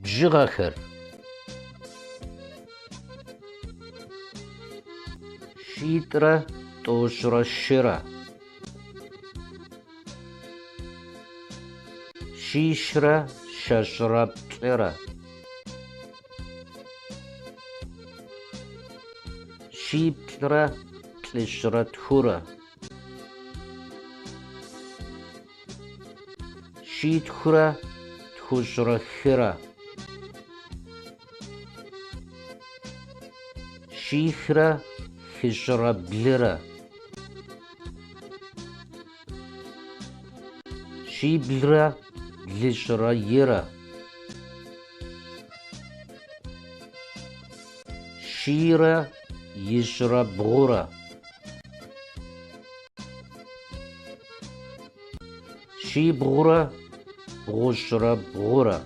Бжыгъэхэр: щитӏрэ тӏощӏрэ щырэ, щищрэ щэщӏрэ плӏырэ, щиплӏрэ плӏыщӏрэ тхурэ, щитхурэ тхущӏрэ хырэ, щихрэ хыщӏрэ блырэ, щиблрэ блыщӏрэ ирэ, щийрэ ищӏрэ бгъурэ. Щибгъурэ бгъущӏрэ бгъурэ.